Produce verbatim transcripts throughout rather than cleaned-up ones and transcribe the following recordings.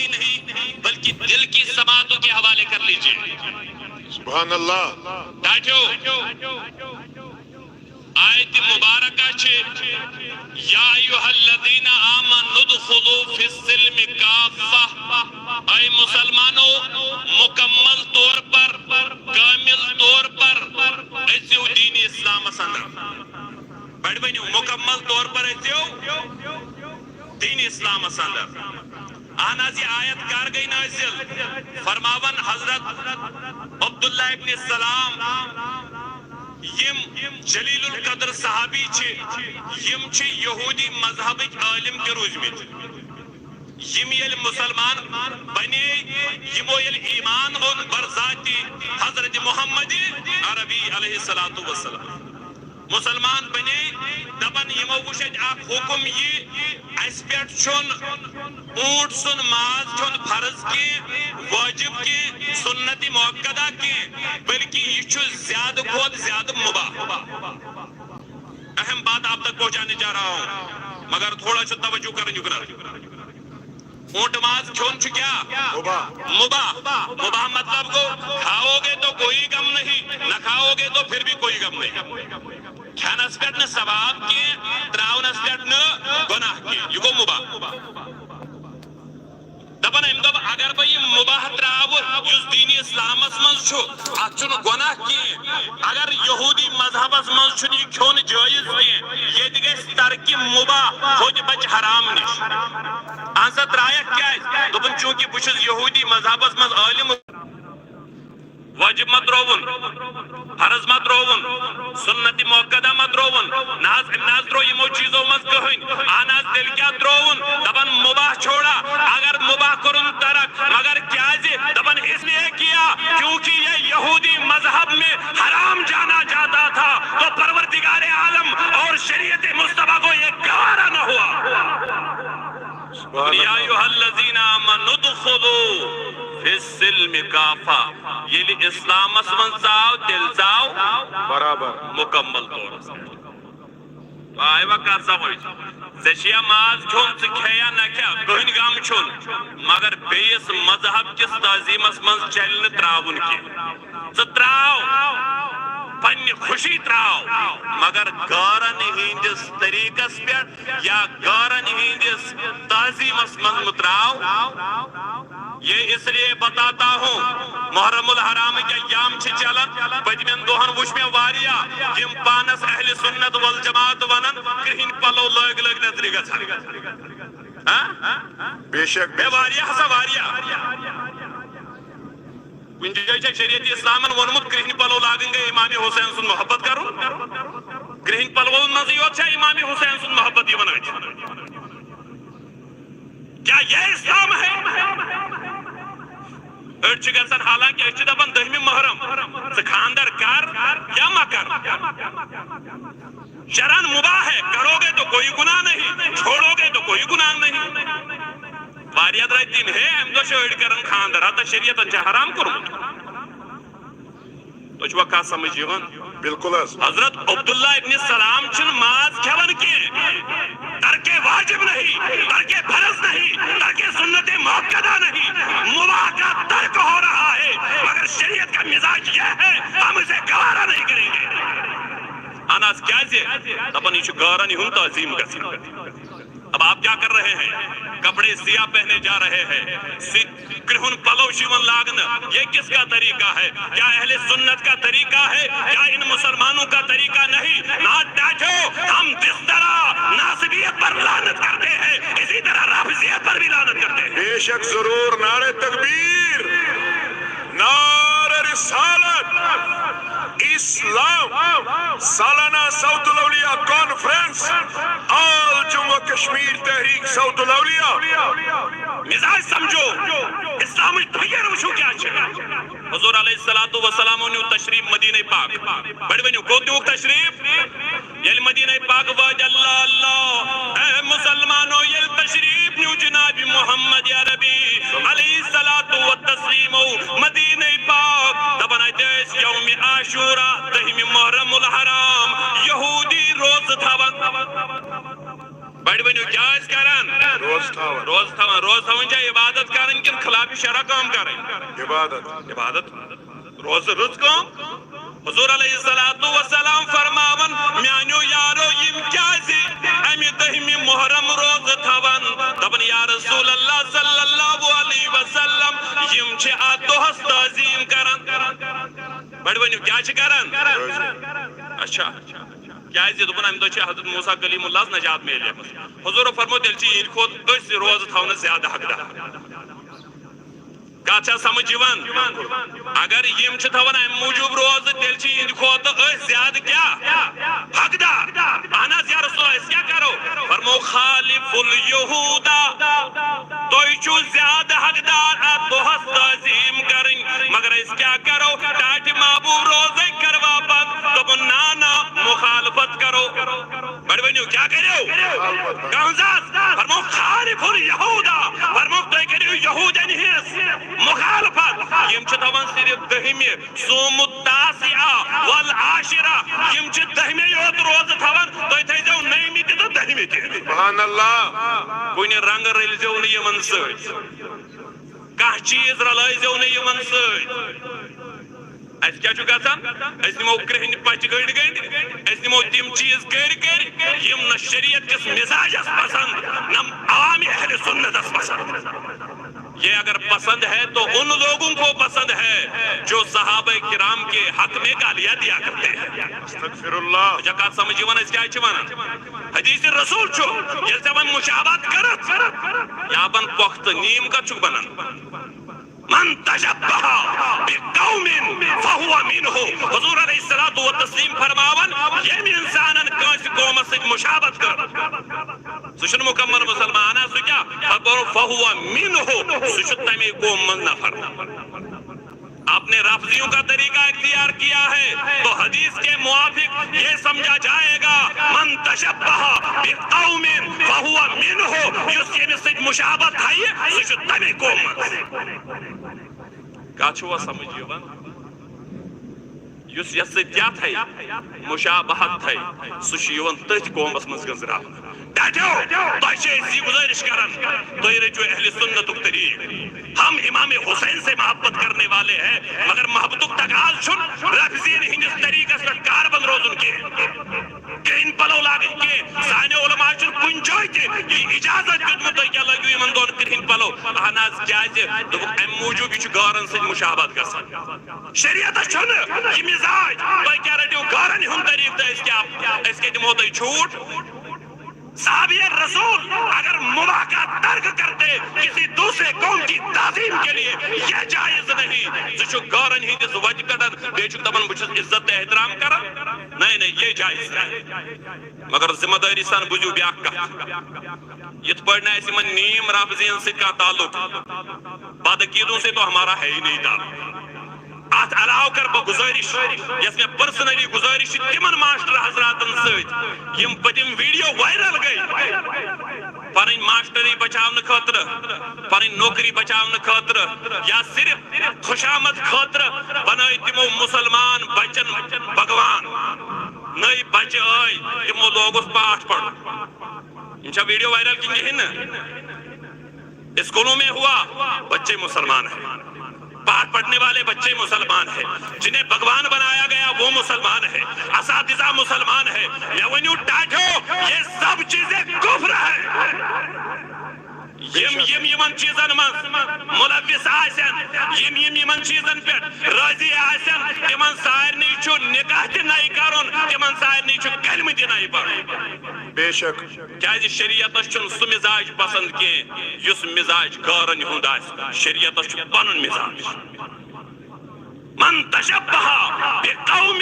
نہیں، بلکہ دل کی سماعتوں کے حوالے کر لیجیے۔ سبحان اللہ۔ ٹاٹھیو، آیت مبارکہ چھِ، یا ایھا الذین آمنوا ادخلوا فی السلم کافہ، اے مسلمانو، مکمل طور پر، کامل طور پر أژِو دین اسلامس اندر۔ بڑِ ؤنِو، مکمل طور پر أژِو دین اسلامس اندر۔ اہن حظ، یہ آیت کر گئی نازل؟ فرماون حضرت عبداللہ ابن سلام، یم جلیل القدر صحابی چھِ، یم چھِ یہودی مذہبٕکۍ عٲلم تہِ روٗزمٕتۍ۔ یم ییٚلہِ مسلمان بنے، یمو ییٚلہِ ایمان اوٚن برذاتِ حضرت محمد عربی علیہ الصلوۃ والسلام، مسلمان بنے، دپان یمو وچھ اتہِ اکھ حکم، یہ اسہِ پٮ۪ٹھ چھُنہٕ اوٗنٹ سُنٛد ماز کھیوٚن فرض کینٛہہ، واجب کینٛہہ، سنت مؤکدہ کینٛہہ، بلکہ یہ چھُ زیادٕ کھۄتہٕ زیادٕ مباح۔ اہم بات آپ تک پہنچانے جا رہا ہوں، مگر تھوڑا سا توجہ کرن یُکنن۔ اونٹ ماز کھیون چھُ کیا؟ مباح۔ مباح۔ مباح مطلب گو، کھاؤ گے تو کوئی غم نہیں، نہ کھاؤ گے تو پھر بھی کوئی غم نہیں۔ کھینس پٮ۪ٹھ نہٕ ثواب کینٛہہ، تراونس پٮ۪ٹھ نہٕ گۄناہ کینٛہہ، یہِ گوٚو مباح۔ دپان أمۍ دوٚپ، اگر بہٕ یہِ مباح تراوٕ یُس دین اسلامس منٛز چھُ، اتھ چھُنہٕ گۄناہ کینٛہہ۔ اگر یہودی مذہبس منٛز چھُنہٕ یہِ کھیوٚن جٲیز کینٛہہ، ییٚتہِ گژھِ ترکِ مباح، ہوٚتہِ بچہِ حرام نِش۔ اہن سا، ترایکھ کیازِ؟ دوٚپُن، چونکہ بہٕ چھُس یہودی مذہبس منٛز عٲلم۔ واجب ما ترووُن، فرض ما ترووُن، سنت مؤکدہ ما ترووُن؟ نہ حظ، أمۍ نہ حظ تروو یِمو چیٖزو منٛز کٕہٕنۍ۔ اہن حظ، تیٚلہِ کیٛاہ ترووُن؟ دپان مباح چھوڑا۔ اگر مباح کوٚرُن ترک، مگر کیازِ؟ دپان اس لیے کیا، کیونکہ یہ یہودی مذہب میں حرام جانا جاتا تھا، تو پروردگار عالم اور شریعت مصطفیٰ کو یہ گوارا نہ ہوا۔ سبحان یا اللہ۔ ایھا الذین آمنوا ادخلوا فی السلم کافہ۔ ییٚلہِ اسلامس منٛز ژاو، تیٚلہِ ژاو برابر۔ مکمل طورس پٮ۪ٹھ۔ آیوا کتھ سمجھ؟ ژےٚ چھُیا ماز کھیوٚن، ژٕ کھےٚ یا نہ کھےٚ، کٕہٕنۍ غم چھُنہٕ، مگر بیٚیِس مذہب کِس تعظیمس منٛز چلہِ نہٕ ترٛاوُن کینٛہہ۔ ژٕ ترٛاو، پننہِ خوشی ترٛاو، مگر غٲرن ہٕنٛدِس طریٖقس پٮ۪ٹھ یا غٲرن ہٕنٛدِس تعظیمس منٛز مہٕ ترٛاو۔ یہ اس لیے بتاتا ہوں، محرم الحرام کے ایام چھِ چلان، پٔتمٮ۪ن دۄہن وُچھ مےٚ واریاہ، یِم پانس اہل سنت والجماعت ونان، کرٛہِنۍ پلو لٲگۍ لٲگۍ نظرِ گژھان۔ ہاں؟ بے شک، بے مےٚ شک۔ واریاہ ہسا واریاہ۔ کُنہِ جایہِ چھا شریعت اسلامن ووٚنمُت، کرٛہِنۍ پلو لاگٕنۍ گٔے امام حسین سُنٛد محبت کرُن؟ کرٛہِنۍ پلوَن منٛزٕے یوت چھا امام حسین سُنٛد محبت یِوان أتھۍ؟ کیا یہ اسلام ہے؟ أڑۍ چھِ گژھان، حالانکہ أسۍ چھِ دپان دٔہمہِ محرم، ژٕ خانٛدر کر یا مہ کر۔ شرعن مباح ہے، کرو گے تو کوئی گناہ نہیں، چھوڑو گے تو کوئی گناہ نہیں۔ واریاہ درٛاے تِم، ہے، امہِ دۄہ چھِ أڑۍ کران خانٛدر، ہتا شریعتن چھِ حرام کوٚرمُت۔ تۄہہِ چھُوا کتھ سمجھ یِوان؟ بالکل حظ۔ حضرت عبداللہ ابن سلام چھِنہٕ ماز کھٮ۪وان کینٛہہ۔ ترک واجب نہیں، ترک فرض نہیں، ترک سنت مؤکدہ نہیں، مباح کا ترک ہو رہا ہے، مگر شریعت کا مزاج یہ ہے، ہم اسے گوارا نہیں کریں گے۔ اہن حظ، کیازِ؟ دپان یہِ چھُ غٲرن ہُنٛد تعظیم گژھان۔ اب آپ کیا کر رہے ہیں؟ کپڑے سیاہ پہنے جا رہے ہیں، سی-، کرٛہُن پلو چھُ یِوان لاگنہٕ۔ یہ کس کا طریقہ ہے؟ کیا اہل سنت کا طریقہ ہے؟ کیا ان مسلمانوں کا طریقہ نہیں؟ نہ ٹاٹھو، ہم جس طرح ناصبیت پر لعنت کرتے ہیں، اسی طرح رافضیت پر بھی لعنت کرتے ہیں۔ بے شک ضرور۔ نعرہ تکبیر، نعرہ رسالت، اسلام، سالانہ صوت الاولیاء کانفرنس، آل جموں و کشمیر تحریک صوت الاولیاء۔ مزاج سمجھو، اسلامٕچ فکر وٕچھِو کیٛاہ چھِ۔ حضور علیہ الصلوۃ والسلام نیوٗ تشریف مدینہ پاک۔ بڑِ ؤنِو، کوٚت نیوٗکھ تشریف؟ ییٚلہِ مدینہ پاک وٲتۍ، اللہ اللہ، اے مسلمانو، ییٚلہِ تشریف نیوٗ جناب محمد عربی علیہ الصلوۃ والتسلیمو مدینہ پاک، دپان اتہِ ٲسۍ یوم عاشورہ، دٔہمہِ محرم الحرام، یہودی روزٕ تھاوان۔ بڑِ ؤنِو، کیٛاہ ٲسۍ کران؟ روز۔ روزٕ تھاوان، روزٕ تھاوٕنۍ چھا عبادت کرٕنۍ کِنہٕ خلاف شرع کٲم کرٕنۍ؟ عبادت۔ عبادت۔ روزٕ رٕژ کٲم۔ حضور علیہ الصلوۃ والسلام فرماوان، میانیو یارو، یِم کیازِ امہِ دٔہمہِ محرم روزٕ تھاوان؟ دپان، یا رسول اللہ صلی اللہ علیہ وسلم، یِم چھِ اتھ دۄہس تعظیم کران۔ بڑٕ ؤنِو، کیٛاہ چھِ کران؟ اچھا، کیازِ؟ دوٚپُن، امہِ دۄہ چھِ حضرت موسیٰ کلیم اللہ نجات میلیمٕژ۔ حضورو فرموو، تیٚلہِ چھِ یِہنٛدِ کھۄتہٕ أسۍ روزٕ تھاونس زیادٕ حقدار۔ کتھ چھا سمجھ یِوان؟ اگر یِم چھِ تھاوان امہِ موٗجوٗب روزٕ، تیٚلہِ چھِ یِہنٛدِ کھۄتہٕ أسۍ زیادٕ کیٛاہ؟ حقدار۔ اہن حظ یا رسول اللہ، أسۍ کیٛاہ کرو؟ فرموو، خالف الیہودا، تُہۍ چھِو زیادٕ حقدار اتھ دۄہس تعظیم کرٕنۍ، مگر أسۍ کیٛاہ کرو؟ ٹاٹھۍ محبوب روزے کروا بند، دوٚپُن، نہ نہ، مخالفت کرو۔ گۄڈٕ ؤنِو، کیٛاہ کٔرِو؟ کہنٛزس؟ فرموو، خالف الیہودا، فرموو، تُہۍ کٔرِو یہودین ہٕنٛز مخالفت۔ یِم چھِ تھاوان صرف دٔہمہِ، صوم التاسعہ والعاشرہ، یِم چھِ دٔہمے یوت روزٕ تھاوان، تُہۍ تھٲیزیو نٔیمہِ تہِ تہٕ دٔہمہِ تہِ۔ سبحان اللہ۔ کُنہِ رنگہٕ رٔلزیو نہٕ یِمن سۭتۍ، کانٛہہ چیٖز رلٲیزیو نہٕ یِمن سۭتۍ۔ اسہِ کیٛاہ چھُ گژھان؟ أسۍ نِمو کرٛہنۍ پچہِ گٔنڈۍ گٔنڈۍ، أسۍ نِمو تِم چیٖز کٔرۍ کٔرۍ، یِم نہ شریعت کِس مزاجس پسند، نہ عوام اہل سنتس پسند۔ یہ اگر پسند ہے تو ان لوگوں کو پسند ہے جو صحابہ کرام کے حق میں گالیاں دیا کرتے ہیں۔ استغفر اللہ۔ ژےٚ کتھ سمجھ یِوان أسۍ کیٛازِ چھِ ونان؟ حدیث رسول چھُ، ییٚلہِ ژےٚ وۄنۍ مشابہت کٔرٕتھ، یا بن پۄختہٕ نیٖم کتھ چھُکھ بنان؟ من تشبہ بقوم فہو منہ۔ حضور علیہ الصلوۃ والتسلیم فرماوان، ییٚمۍ انسانن کٲنٛسہِ قومس سۭتۍ مشابہت کٔر، سُہ چھُنہٕ مکمل مسلمان۔ سُہ کیٛاہ؟ فرموو، فہو منہ، سُہ چھُ تمے قوم منٛز نفر۔ آپ نے رافضیوں کا طریقہ اختیار کیا ہے تو حدیث کے موافق یہ سمجھا جائے گا، من تشبہ بقوم فہو منہ، یُس ییٚمِس سۭتۍ مشابہت تھایہِ، سُہ چھُ تمے قوم منٛز۔ کتھ چھُوا سمجھ یِوان؟ یُس یتھ سۭتۍ کیٛاہ تھایہِ؟ مشابہت تھایہِ، سُہ چھُ یِوان تٔتھۍ قومس منٛز گٔنٛزراونہٕ۔ ٹاٹھیو، تۄہہِ چھِ أسۍ یہِ گُزٲرِش کران، تُہۍ رٔٹِو اہل سنتُک طریٖق۔ ہم امام حسین سے محبت کرنے والے ہیں، مگر محبتُک تقاضہٕ چھُنہٕ رافضین ہٕنٛدِس طریٖقس پٮ۪ٹھ کاربند روزُن کینٛہہ۔ کرٛہِنۍ پلو لاگٕنۍ کینٛہہ۔ سانیو علماء چھُنہٕ کُنہِ جایہِ تہِ یہِ اجازت دیُتمُت، تُہۍ کیٛاہ لٲگِو یِمن دۄن کرٛہِنۍ پلو؟ اہن حظ، کیٛازِ؟ دوٚپُکھ، امہِ موٗجوٗب یہِ چھُ غٲرن سۭتۍ مشابہت گژھان۔ شریعتس چھُنہٕ یہِ مزاج، تُہۍ کیٛاہ رٔٹِو غٲرن ہُنٛد طریٖقہٕ تہٕ أسۍ کیٛاہ، أسۍ کیٛاہ دِمو تۄہہِ جھوٗٹ؟ صحابی رسول اگر مواقع ترک کرتے کسی دوسرے قوم کی تعظیم کے لیے، یہ جائز نہیں۔ ژٕ چھُکھ غٲرن ہٕنٛدِس وتہِ پٮ۪ٹھ، بیٚیہِ چھُکھ دپان، بہٕ چھُس عزت تہٕ احترام کران۔ نہیں، نہیں، یہ جائز نہیں۔ مگر ذمہ دٲری سان بوٗزِو بیٛاکھ کتھ۔ یِتھ پٲٹھۍ نہٕ اَسہِ یِمن نیٖم رافضین سۭتۍ کانٛہہ تعلق، بدعقیدوں سے تو ہمارا ہے ہی نہیں تعلق۔ اتھ علاوٕ کر بہٕ گُزٲرِش، یۄس مےٚ پرسنلی گُزٲرِش چھِ تِمن ماسٹر حضراتن سۭتۍ، یِم پٔتِم ویڈیو وائرل گٔے، پنٕنۍ ماسٹری بچاونہٕ خٲطرٕ، پنٕنۍ نوکری بچاونہٕ خٲطرٕ، یا صرف خوشامد خٲطرٕ بنٲے تِمو مسلمان بچن بھگوان۔ نٔے بچہِ ٲے، تِمو لوگُس پاٹھ پرُن۔ یِم چھا ویڈیو وائرل کِنہٕ کِہیٖنۍ نہٕ؟ اسکولوں میں ہوا، بچے مسلمان ہیں۔ پاٹھ پڑھنے والے بچے مسلمان ہیں۔ جنہیں بھگوان بنایا گیا، وہ مسلمان ہے۔ اساتذہ مسلمان ہے۔ مےٚ ؤنِو ٹاٹھیو، یہ سب چیزیں کفر ہے۔ یِم، یِم یِمن چیٖزن منٛز مُلوِث آسن، یِم، یِم یِمن چیٖزن پٮ۪ٹھ رٲضی آسن، تِمن سارنٕے چھُ نکاح تہِ نَیہِ کرُن، تِمن سارنٕے چھُ کلمہٕ تہِ نَیہِ پرُن۔ بے شک۔ کیازِ شریعتس چھُنہٕ سُہ مزاج پسند کینٛہہ یُس مزاج غٲرن ہُنٛد آسہِ۔ شریعتس چھُ پنُن مزاج۔ من تشبہ بقوم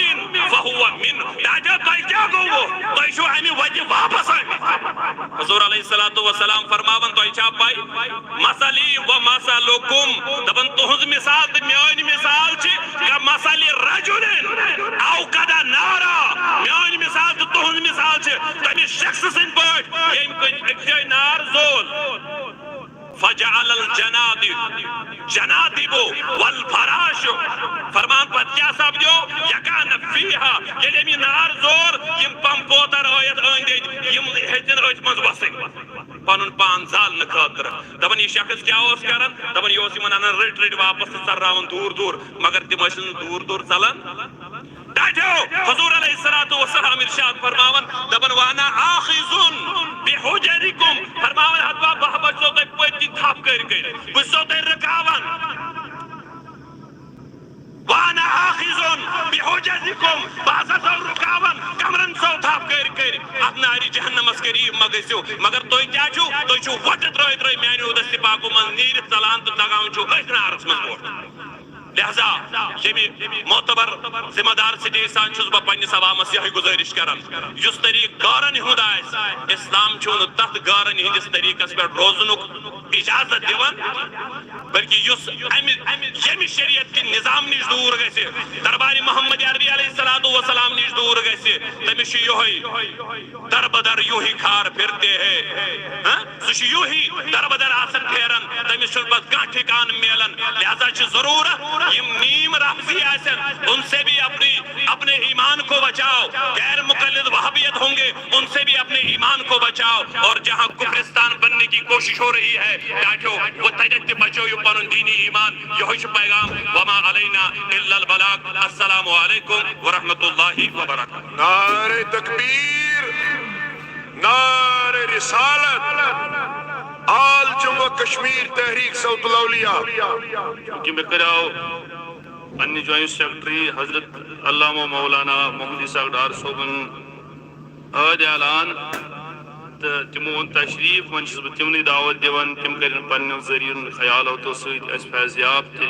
فہو منہ۔ ٹاٹھیو، تۄہہِ کیٛاہ گوٚوٕ؟ تُہۍ چھِو امہِ وتہِ واپس آمٕتۍ۔ حضور علیہ الصلوۃ والسلام فرماوان، تۄہہِ چھا پاے؟ مثلی و مثلکم، دپان تُہنٛز مثال تہٕ میٲنۍ مثال چھِ کمثل رجل اوقد نارا۔ میٲنۍ مثال تہٕ تُہنٛز مثال چھِ تٔمِس شخص سٕنٛدۍ پٲٹھۍ، ییٚمۍ کُنہِ أکۍ جایہِ نار زول۔ فجعل الجنادب، جنادب والفراش۔ فرمان پتہٕ کیٛاہ سپدیو؟ یقعن فیہا، ییٚلہِ أمۍ یہِ نار زور، یِم پمپوتر ٲیتھ أنٛدۍ أنٛدۍ، یِم ہیٚژن أتھۍ منٛز وسٕنۍ۔ پنُن پان زالنہٕ خٲطرٕ۔ دپان، یہِ شخص کیٛاہ اوس کران؟ دپان، یہِ اوس یِمن انان رٔٹۍ رٔٹۍ واپس تہٕ ژلراوان دوٗر دوٗر، مگر تِم ٲسۍ نہٕ دوٗر دوٗر ژلان۔ ٹاٹھیو، حضور علیہ الصلوۃ والسلام ارشاد فرماوان، دپان، "وانا آخذ بحجرکم"، فرماوان، ہتوا بہہ بچو تۄہہِ پٔتۍ کِنۍ تھپھ کٔرۍ کٔرۍ، بہٕ چھُسو تۄہہِ رُکاوان۔ "وانا آخذ بحجرکم"، بہٕ ہسا چھُسو رُکاوان، کمرن چھُسو تھپھ کٔرۍ کٔرۍ، اتھ نارِ جہنمس قریب مہ گٔژھِو۔ مگر تُہۍ کیٛاہ چھِو؟ تُہۍ چھِو وۄٹہٕ ترٲوۍ ترٲوۍ میانہِ اُدس تہِ پاکو منٛز نیٖرِتھ ژلان تہٕ دگان چھِو أتھۍ نارس منٛز وۄٹھ۔ لہذا ییٚمہِ معتبر ذمہ دار سٹیج سان چھُس بہٕ پننِس عوامس یِہوٚے گُزٲرِش کران، یُس طریٖقہٕ غٲرن ہُنٛد آسہِ، اسلام چھُنہٕ تتھ غٲرن ہٕنٛدِس طریٖقس پٮ۪ٹھ روزنُک اجازت دِوان، بلکہ یُس امہِ ییٚمہِ شریعت کہِ نظام نِش دوٗر گژھِ، دربارِ محمد عربی علیہ الصلوۃ والسلام نِش دوٗر گژھِ، تٔمِس چھُ یِہوٚے در بدر یوں ہی خار پھرتے ہیں۔ ہاں؟ سُہ چھُ یوٗہی در بدر آسان پھیران، تٔمِس چھُنہٕ پتہٕ کانٛہہ ٹھِکانہٕ میلان۔ لہذا چھِ ضروٗرت یِم نیم رافضی آسن، ان سے بھی اپنی، اپنے ایمان کو بچاؤ۔ غیر مقلد وہابیت ہوں گے، ان سے بھی اپنے ایمان کو بچاؤ۔ اور جہاں کفرستان بننے کی کوشش ہو رہی ہے، ٹاٹھیو، وہ تتٮ۪تھ تہِ بچٲیِو پنُن دینی ایمان۔ یِہوٚے چھُ پیغام، وما علینا الا البلاغ۔ السلام علیکم ورحمۃ اللہ وبرکاتہ۔ نعرہ تکبیر، نعرہ رسالت، آل جموں و کشمیر تحریک صوت الاولیاء۔ چونکہ مےٚ کریاو پننہِ جوائنٹ سیکرٹری حضرت علامہ مولانا محمد اسحاق ڈار صٲبُن عٲد اعلان، تہٕ تِمو اوٚن تشریف۔ وۄنۍ چھُس بہٕ تِمنٕے دعوت دِوان، تِم کٔرِن پننٮ۪و ذٔریعن خیالاتو سۭتۍ اَسہِ فیض یاب تہِ۔